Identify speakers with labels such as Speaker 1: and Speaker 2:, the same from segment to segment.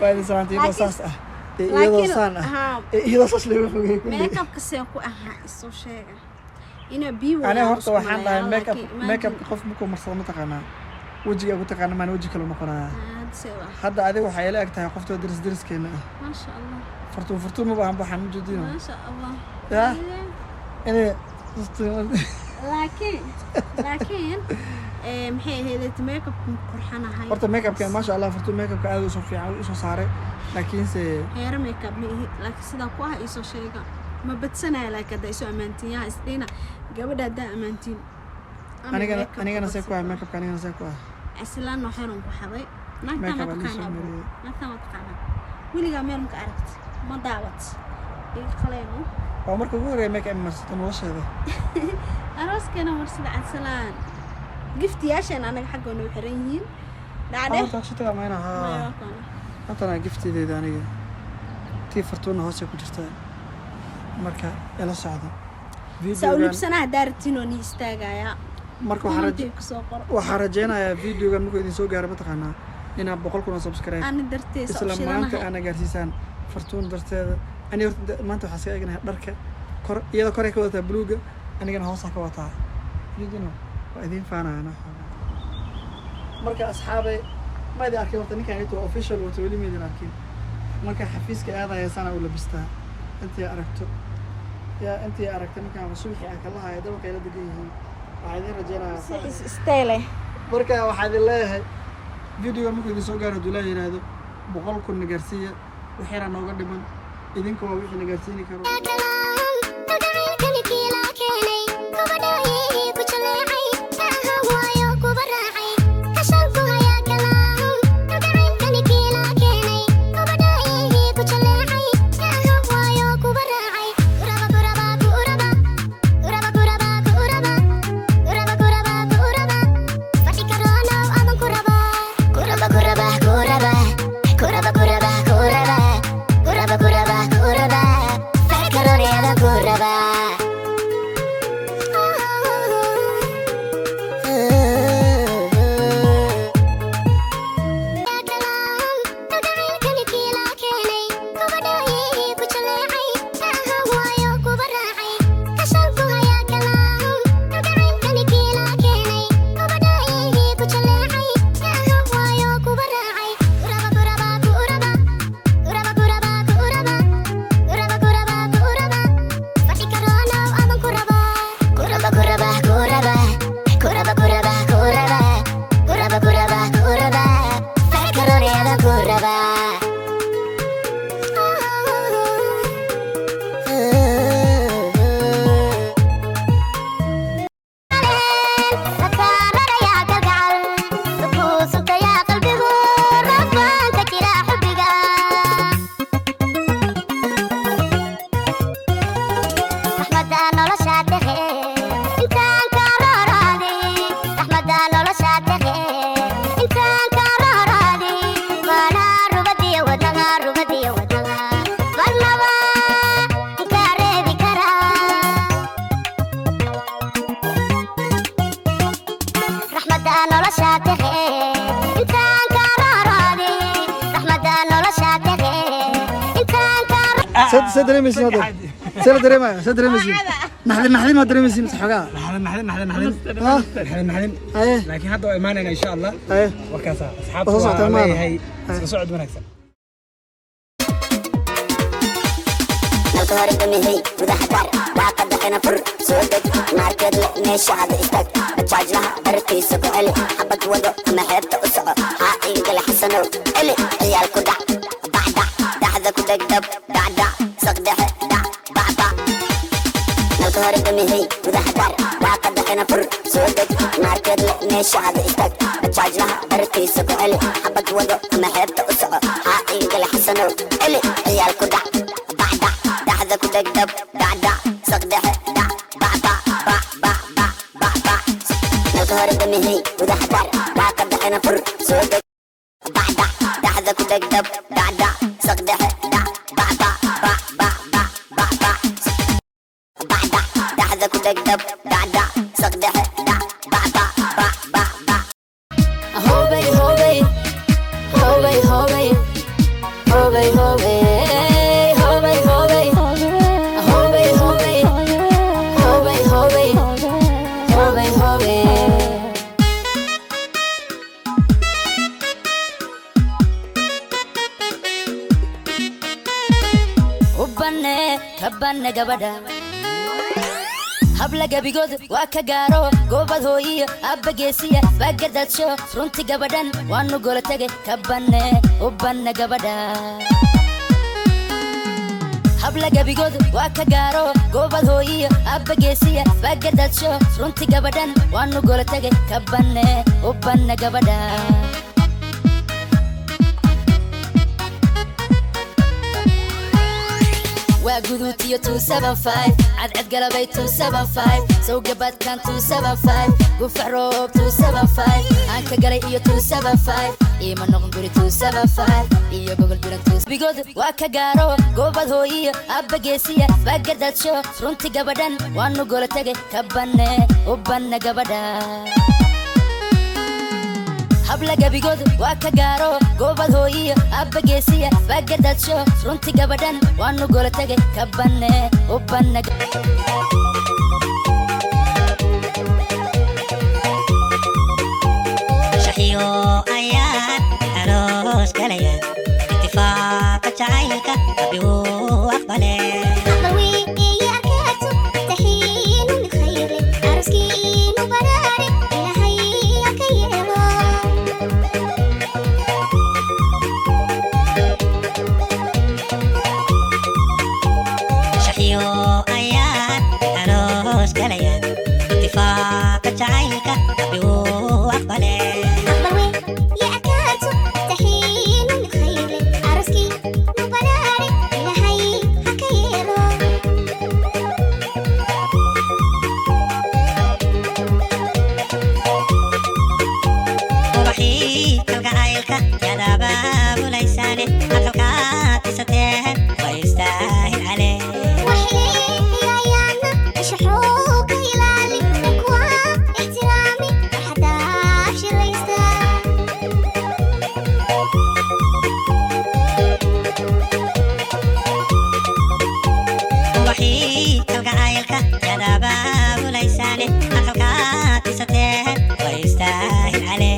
Speaker 1: Waa idin salaantay iyadoo saas ah iyo iyadoo
Speaker 2: Laakiin-
Speaker 1: saan ah
Speaker 2: haa.
Speaker 1: iyo iyadoo saas laga fogey kulli.
Speaker 2: Makeupka seen ku ahaa isoo sheega inaa biyo.
Speaker 1: Aniga horta waxaan dhahay makeup, makeupka qof markuu marsado, mataqaanaa, wejiga ugu taqaana maan weji kale noqonaya. Hadda adiga waxay ila eg tahay qoftoo deris deriskeena ah.
Speaker 2: Maasha Allah.
Speaker 1: Fartuun, fartuun ma baahan, baxaan ma jeedino.
Speaker 2: Maasha Allah.
Speaker 1: Ya inay
Speaker 2: Laakiin maxay ahayd, makeupku qurxanahay.
Speaker 1: Horta makeupka, maasha Allah, fartuun makeupka aad usoo fiican usoo saaray, laakiinse
Speaker 2: Heero makeup ma ihi, laakiin sidaa ku ah iisoo sheega. Ma badsanaya, laakiin haddaa isoo ammaantiin, yaa isdhina gabadha haddaa ammaantiin ama
Speaker 1: Anigana
Speaker 2: makeup
Speaker 1: anigana see ku ah
Speaker 2: badsato.
Speaker 1: Makeupka anigana see ku ah?
Speaker 2: Aslaan waxaan ku xaday naagtaan ma
Speaker 1: Makeup aa liisoo
Speaker 2: taqaanaa, bro?
Speaker 1: mariyay.
Speaker 2: Naagtaan ma taqaanaa? Weligaa meel maka aragti? Ma daawat iga qaleyno.
Speaker 1: Waa marka ugu horreeya makeup marsato nolosheeda.
Speaker 2: Arooskeena marsada cadsalaan, giftiyaashaan anaga xagga noo xiran yihiin dhacdhe.
Speaker 1: Horta shitaga mayna.
Speaker 2: Maya,
Speaker 1: Haa.
Speaker 2: waa kana.
Speaker 1: Hantana giftideeda aniga, tii fartuuna hoose ku jirta. Marka ila socda
Speaker 2: Saa u
Speaker 1: videogan.
Speaker 2: libsanaha haddaa rabtiin oo nii istaagayaa.
Speaker 1: Marka waxaan
Speaker 2: Commentiga kusoo qoro.
Speaker 1: Waxaan rajeynayaa videogan markuu idin soo gaaro, mataqaanaa, inaa 100,000 oo subscribe
Speaker 2: Ani darteesa u
Speaker 1: isla maanta
Speaker 2: shidanahay.
Speaker 1: aana gaarsiisaan fartuun darteeda. Ani horta maanta waxaan iska eegnahay dharka kor, iyada koray ka wadataa buluuga, anigana hoosaa ka wataa. Yidino waa idiin faanaya anaa xoogaa. Marka asxaabay, ma idin arkin horta ninkan ito official wato, weli ma idin arkin. Marka xafiiska aadaya sana u labistaa. Intii aragto yaa intii aragtay markaan subaxii aan kala hayo dabaqay la degan yihiin. Waxaa idin rajeynayaa
Speaker 2: Style.
Speaker 1: Marka waxaa idin leeyahay, videoga markuu idin soo gaaro, hadduu laa yidhaahdo, 100,000 na gaarsiiya. Waxyaraa nooga dhiman, idinka waa wixii na gaarsiini karo.
Speaker 3: Kalgacaylkani kiila keenay, kubadhooyihii ku jaleecay, ka ahaan waayo kuba raacay, kashan ku hayaa kalaam. Kalgacaylkani kiila keenay, kubadhooyihii ku jaleecay, ka ahaan waayo kuba raacay. Kuraba kuraba kuraba kuraba kuraba kuraba kuraba kuraba kuraba fadhi karoonow adan kuraba kuraba kuraba kuraba kuraba kuraba kuraba kuraba kuraba kuraba fadhi karoone adan kuraba. Kalgacaylkani kiila keenay, kubadhooyihii ku jaleecay, ka ahaan waayo kuba raacay, kashan ku hayaa kalaam. Kalgacaylkani kiila keenay, kubadhooyihii ku jaleecay, ka ahaan waayo kuba raacay. Kuraba kuraba kuraba kuraba kuraba kuraba kuraba kuraba kuraba fadhi karoonow adan kuraba kuraba kuraba kuraba kuraba kuraba kuraba kuraba kuraba kuraba fadhi karoone adan kuraba. Qalbigu rafaanka jira xubbiga. Raxmadda nolosha deqe intaan ka raraade, raxmadda nolosha deqe intaan ka raraade, mana rubadiyo wadnaga, rubadiyo wadnaga marnaba ka reebi karaa. Raxmadda nolosha deqe intaan ka raraade, raxmadda nolosha deqe intaan ka
Speaker 1: See dareemaysin hadda? See la dareemaya? See dareemaysin? Naxdin, naxdin ma dareemaysin mise xogaa?
Speaker 4: Naxdin, naxdin, naxdin, naxdin.
Speaker 1: Ah.
Speaker 4: Naxdin, naxdin.
Speaker 1: Haye.
Speaker 4: Laakiin hadda waa imaanayna, insha Allah.
Speaker 1: Haye.
Speaker 4: Warkaasa asxaabta
Speaker 1: Waa soo
Speaker 4: waa
Speaker 1: socotaan maana?
Speaker 4: leeyahay isla socod wanaagsan.
Speaker 3: Nalka hore damihey, gudaha daar, daaqada xina fur, soo deg, maarkeed le meeshaada istaag, bajaajlaha bartiisa ku celi, xabad wado ama xeebta u soco, haa ingale xasanow celi, ciyaal ku dhac bacdac, dhaxda ku dhegdab dhacdhac, saqdhexe dhac bacbac. Nalka hore damihey, gudaha daar, daaqada xina fur, soo deg, maarkeed le meeshaada istaag, bajaajlaha bartiisa ku celi, xabad wado ama xeebta u soco, haa ingale xasanow celi, ciyaal ku dhac bacdac, dhaxda ku dhegdab dhacdhac, saqdhexe dhac bacbac bac bac bac bac bac. Nalka hore damihey, gudaha daar, daaqada xina fur, soo deg, bacdac, dhaxda ku dhegdab dhacdhac, saqdhexe dhac bacbac bac bac bac bac bac bacdac, dhaxda ku dhegdab dhacdhac, saqdhexe dhac bacbac bac bac bac.
Speaker 5: Hobey, hobey, hobey, hobey.
Speaker 3: Hobay, hobay, hobay, hobay, hobay, hobay, hobay, hobay, hobay, hobay. U banne ka banne gabadha habla gabigood waa ka gaaro goobad hooyiyo abba geesiya baagardaadsho runti gabadhan waanu gola tegay ka banne u banne gabadha habla gabigood waa ka gaaro goobad hooyiyo abba geesiya baagardaadsho runti gabadhan waanu gola tegay ka banne u banne gabadha. Waa guduutiyo 275, cadcad galabay 275, sawgabaadkan 275, gufac roob 275, aan ka galay iyo 275, iima noqon guri 275 iyo gogol biran. Bigood waa ka gaaro goobad hooyiyo abba geesiya baagardaadsho runti gabadhan waanu gola tegay ka banne u banne gabadha habla gabigood waa ka gaaro goobad hooyiyo abba geesiya baagardaadsho runti gabadhan waanu gola tegay ka banne u banne.
Speaker 5: Shaxiyo ayaan aroos galaya, ittifaaqa jacaylka Rabbi wuu aqbale. Shaxiyo ayaan aroos galaya, ittifaaqa jacaylka Rabbi wuu aqbale. Ubaxii kalgacaylka yaad abaabulaysaane, aqalkaad dhisateen waa istaahil cale. Ubaxii kalgacaylka yaad abaabulaysaane, aqalkaad dhisateen waa istaahil cale.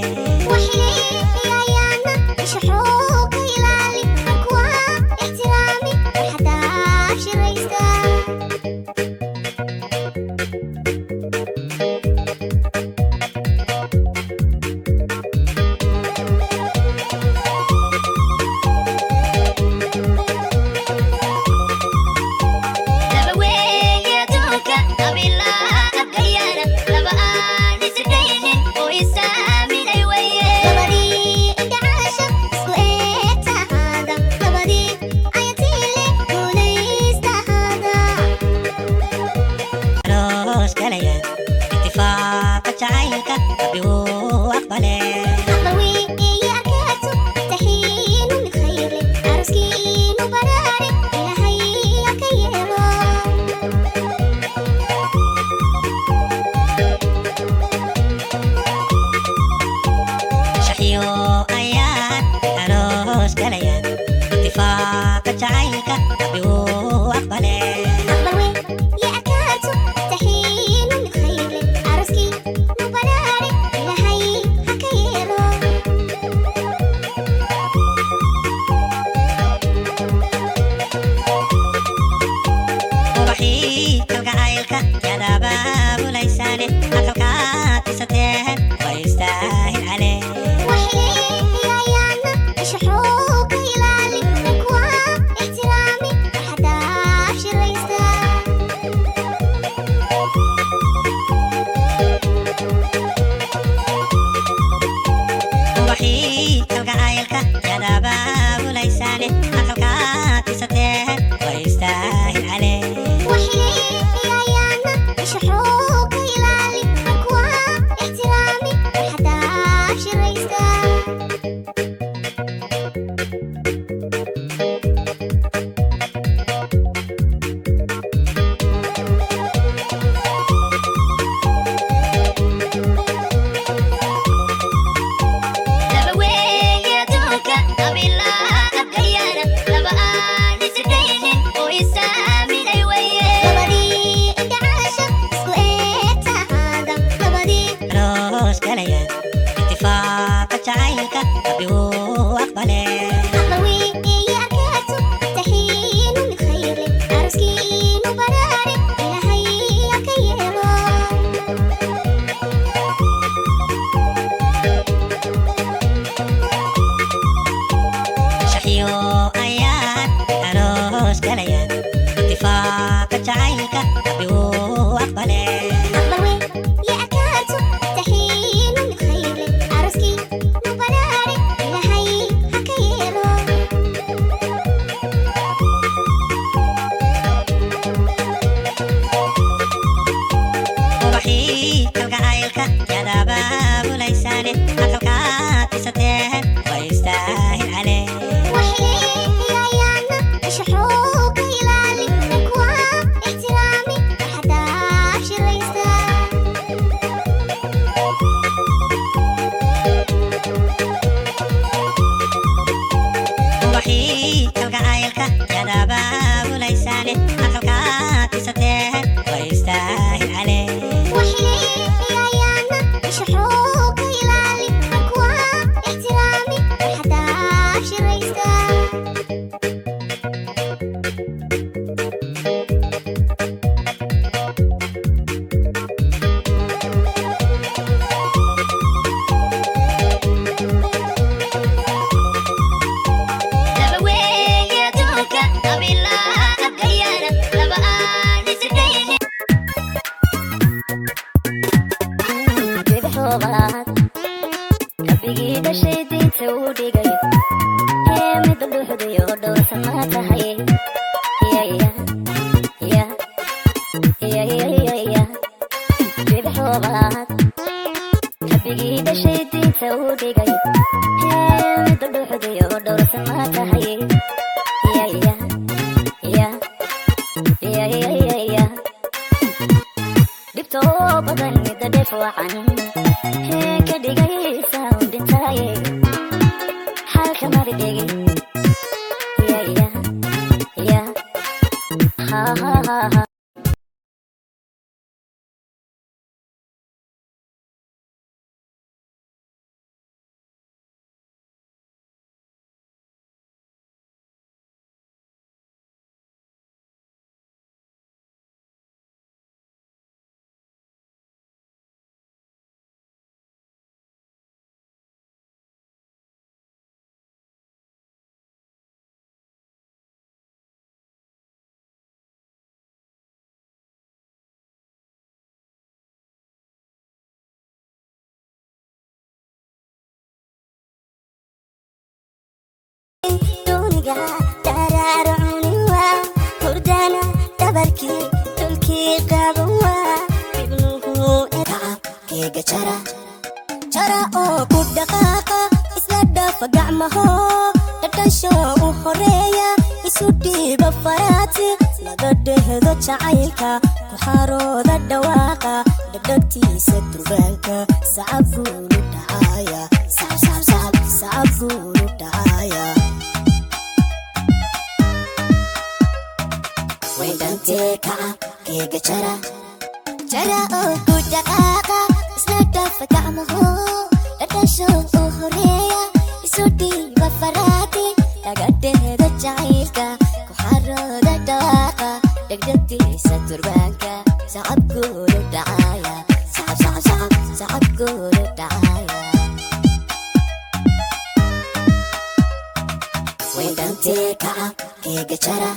Speaker 3: Laba weeye adduunka qabiilaa abgayaana, laba aan isirkaynin oo isaaminay weye.
Speaker 5: Aroos galaya, ittifaaqa jacaylka Rabbi wuu aqbale. Shaxiyo ayaan aroos galaya, ittifaaqa jacaylka Rabbi wuu aqbale. Ubaxii kalgacaylka yaad abaabulaysaane, aqalkaad dhisateen waa istaahil cale. Ubaxii kalgacaylka yaad abaabulaysaane, aqalkaad dhisateen waa istaahil cale.
Speaker 3: Laba weeye adduunka qabiilaa abgayaana,
Speaker 5: Iyo ayaan aroos galayaan, itifaaqa jacaylka Rabbi wuu aqbale.
Speaker 6: يا أكاتو تحين من خير عرسكي مبارك إلهي حكيرو.
Speaker 5: Ubaxii kalgacaylka yaad abaabulaysaane, aqalkaad dhisateen waa istaahil cale.
Speaker 6: وحلي يا يانا شحوك إلالي نكوى احترامي حتى أبشر.
Speaker 5: Ubaxii kalgacaylka yaad abaabulaysaane, aqalkaad dhisateen waa istaahil cale.
Speaker 6: وحلي يا يانا شحوك إلالي نكوى احترامي حتى أبشر.
Speaker 3: Laba weeye adduunka, qabiilaa abgayaana, laba aan isdhaynin.
Speaker 7: Bidixoobaad rabbigii dhashay diinta uu dhigay ee midda dhuxdayo dhowrsan ma tahay. Ya ya ya ya ya ya. Bidixoobaad rabbigii dhashay diinta uu dhigay ee midda dhuxdayo dhowrsan ma tahay. Ya ya ya ya ya ya ya. Dhibta oo badan midda dheef wacan hee ka dhigaysa un dhintaaye xalka mari dhigin. Ya ya ya ha ha ha ha.
Speaker 3: Duniga daraarcuniwa hurdana dabarkii dhulkii qabanwa ibnuhu.
Speaker 7: Keega jara jara oo ku dhaqaaqa, isla dhafa gacmaho, dhadhansho u horeeya, isu dhiiba faraati, laga dhehdo jacaylka, ku xarooda dhawaaqa, dhegdhegtiisa durbaanka, sacab guulu dhacaya, sacab sacab sacab sacab guulu dhacaya. Waydhantee kaca keega jara
Speaker 3: Jara oo ku dhaqaaqa, isla dhafa gacmaho, dhadhansho u horeeya, isu dhiiba faraati, laga dheedo jacaylka, ku xarooda dhawaaqa, dhegdhegtiisa durbaanka,
Speaker 7: sacab guulu dhacaya, sacab sacab sacab sacab guulu dhacaya. Waydhantee kaca keega jara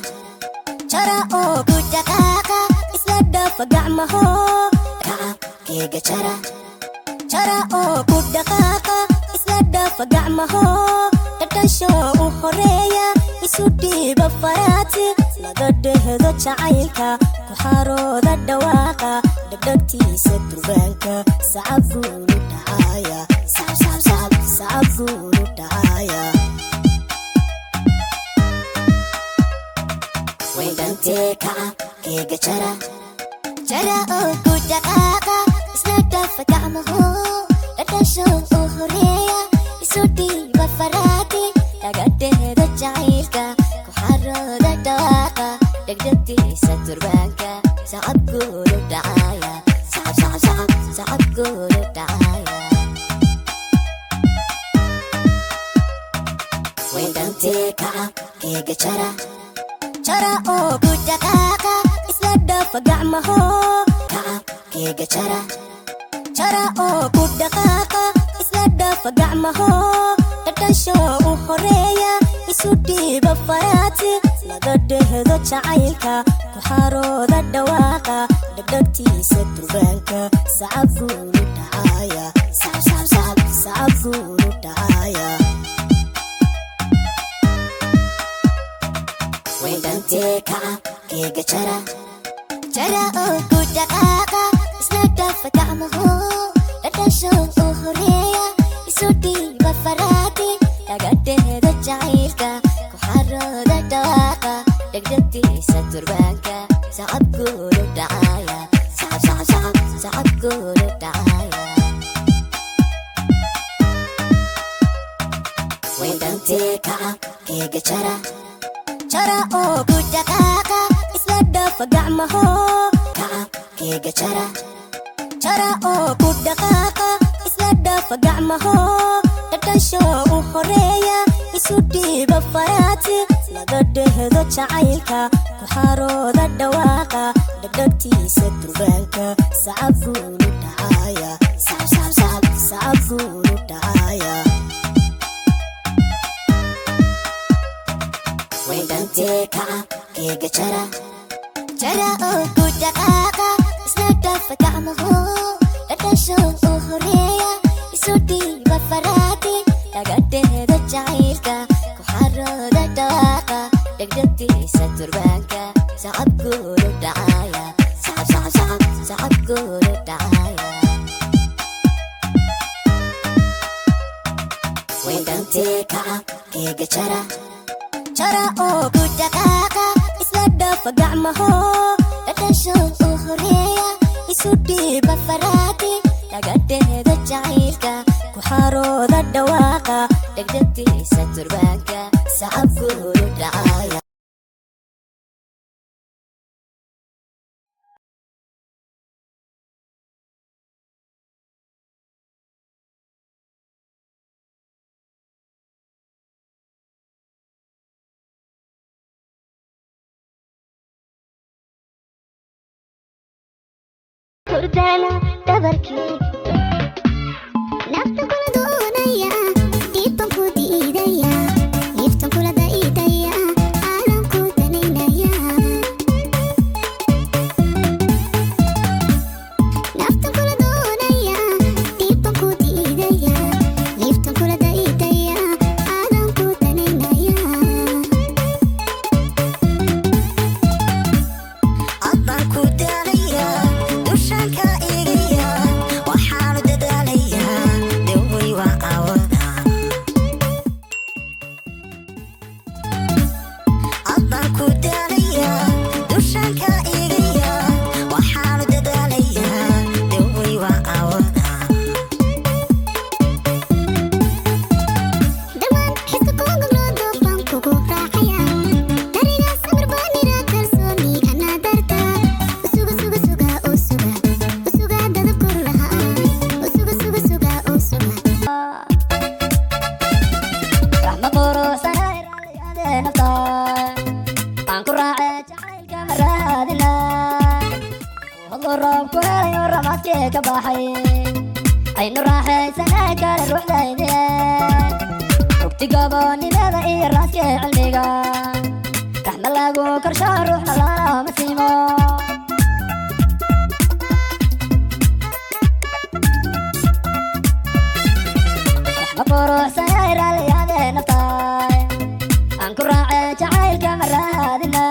Speaker 3: Jara oo ku dhaqaaqa, isla dhafa gacmaho
Speaker 7: kaca keega jara
Speaker 3: jara oo ku dhaqaaqa, isla dhafa gacmaho, dhadhansho u horeeya, isu dhiiba faraati,
Speaker 7: laga dhehdo jacaylka, ku xarooda dhawaaqa, dhegdhegtiisa durbaanka, sacab guulu dhacaya, sacab sacab sacab sacab guulu dhacaya. Waydhantee kaca keega jara
Speaker 3: Jara oo ku dhaqaaqa, isla dhafa gacmaho, dhadhansho u horeeya, isu dhiiba faraati, laga dheedo jacaylka, ku xarooda dhawaaqa,
Speaker 7: dhegdhegtiisa durbaanka, sacab guulu dhacaya, sacab sacab sacab sacab guulu dhacaya. Waydhantee kaca keega jara
Speaker 3: Jara oo ku dhaqaaqa, isla dhafa gacmaho
Speaker 7: kaca keega jara
Speaker 3: jara oo ku dhaqaaqa, isla dhafa gacmaho, dhadhansho u horeeya.
Speaker 7: Isu dhiiba faraati laga dhehdo jacaylka ku xarooda dhawaaqa dhegdhegtiisa durbaanka sacab guulu dhacaya sacab sacab sacab sacab guulu dhacaya. Weydantee kaca keega jara jara oo ku dhaqaaqa isla dhafa gacmahu dhadhasho u horeeya isu dhiiba faraati laga dhehdo jacaylka ku xarooda dhawaaqa dhegdhegtiisa durbaanka sacab guulu dhacaya sacab sacab sacab sacab guulu dhacaya. Weydantee kaca keega jara jara oo ku dhaqaaqa isla dhafa gacmaho kaca keega jara jara oo ku dhaqaaqa isla dhafa gacmaho dhadhasho u horeeya isu dhiiba faraati laga dhehdo jacaylka ku xarooda dhawaaqa dhegdhegtiisa durbaanka sacab guulu dhacaya sacab sacab sacab sacab guulu dhacaya. Weydantee kaca keega jara jara oo ku dhaqaaqa isla dhafa gacmaho dhadhasho u horeeya isu dhiiba faraati laga dhehdo jacaylka ku xarooda dhawaaqa dhegdhegtiisa durbaanka sacab guulu dhacaya sacab sacab sacab sacab guulu dhacaya. Weydantee kaca keega jara jara oo ku dhaqaaqa isla dhafa gacmaho dhadhasho u horeeya isu dhiiba faraati laga dhehdo jacaylka ku xarooda dhawaaqa dhegdhegtiisa durbaanka sacab guulu dhacaya.
Speaker 6: Hurdana dhabarkii nafta kula doonaya dhiibban ku diidaya liiftan kula da'iidaya aadan ku danaynaya nafta kula doonaya dhiibban ku diidaya liiftan kula da'iidaya aadan ku danaynaya.
Speaker 5: Addaan ku daalaya dushaan ka eegaya waxaanu dadaalayaa dawey waa awada. Addaan ku daalaya dushaan ka eegaya waxaanu dadaalayaa dawey waa awada.
Speaker 6: Dhammaan xiska kugu doofan kugu raacaya dariga samir baanira kalsooni anaa darta usuga suga suga usuga usuga dadab kor lahaa usuga suga suga usuga.
Speaker 7: Raxma quruxsanay raalliyaadee nafta aan ku raacee jacaylka ma raadina hadluu roobku helayo ramaadkii ka baxay aynu raaxaysanay kale ruuxdayde rugti goboonnimada iyo raaskii cilmiga raxma lagu korsho ruuxna lalama siimo. Raxma quruxsanay raalliyaadee nafta aan ku raacee jacaylka ma raadina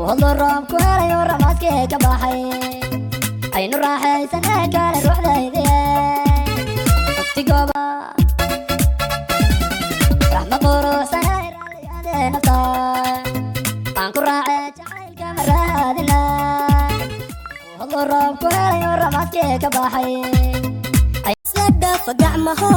Speaker 7: hadluu roobku helayo ramaadkii ka baxay aynu raaxaysanay kale ruuxdayde rugti gobo raxma quruxsanay raalliyaadee nafta aan ku raacee jacaylka ma raadina hadluu roobku helayo ramaadkii ka baxay
Speaker 6: Isla dhafa gacmaho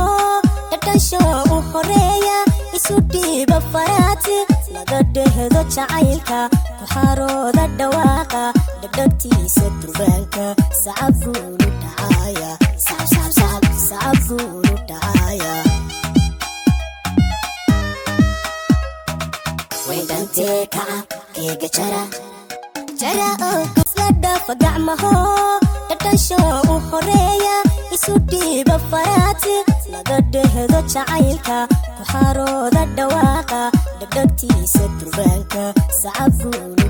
Speaker 6: dhadhasho u horeeya isu dhiiba faraati laga dhehdo jacaylka ku xarooda dhawaaqa dhegdhegtiisa durbaanka sacab guulu dhacaya sacab sacab sacab sacab guulu dhacaya.
Speaker 3: Weydantee kaca keega jara
Speaker 6: jara oo isla dhafa gacmaho dhadhasho u horeeya isu dhiiba faraati.
Speaker 7: Laga dhehdo jacaylka, ku xarooda dhawaaqa, dhegdhegtiisa durbaanka, sacabkuuna.